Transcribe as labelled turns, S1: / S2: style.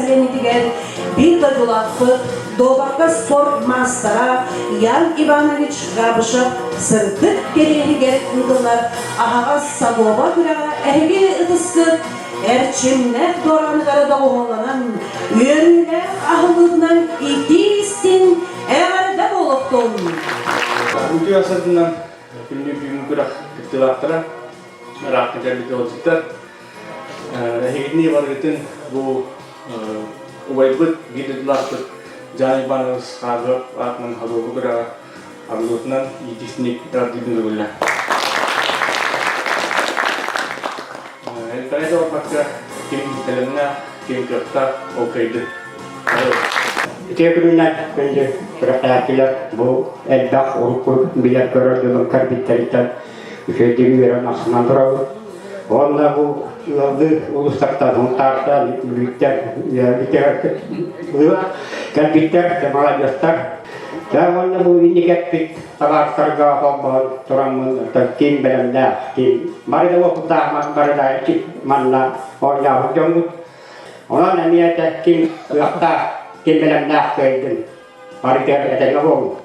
S1: сэлиэнньэтигэр биир дойдулаахпыт, дуобакка спорт маастара Ян Иванович Габышев сырдык кэриэһигэр ыытыллар аһаҕас садуоба күрэҕэ эһиги ытыскыт эрчимнээх дуорааннары доҕуһуолланан, үөрүүлээх аһыллыытынан итии-истиҥ эҕэрдэ буолуохтун!
S2: Үтүө асатынан күндү бүгүн күрэх кыттыылаахтара, ыраахтан кэлбит ыалдьыттар. Эһигини барыгытын бу убайбыт, биир дойдулаахпыт Жан Иванович Хаарыап аатынан Хоруобу күрэҕэ арыллыбытынан иитисник эҕэрдиибин бүгүллэ. Элбэҕи да барбакка ким бэлэмнээх, ким кыахтаах, ол кыайды.
S3: Үтүө күнүнэн күндү күрэхтэһээччилэр бу элбэх урукку билэр-көрөр дьонум кэлбиттэриттэн үчүгэйдик үөрэн ахсынан турабыт. Уонна бу ыаллыы улуустартан Сунтаартан, Бүлүүттэн кэлбиттэр, маладьыастар. Дьэ уонна бу инники эппит табаарыстарга холбоон тураммын ким бэлэмнээх, ким бары да уопуттаах, бары да манна оонньообут дьоммут. Онон эмиэ ким кыахтаах, ким бэлэмнээх кыайдын. Барытыгар этэҥҥэ буолуҥ.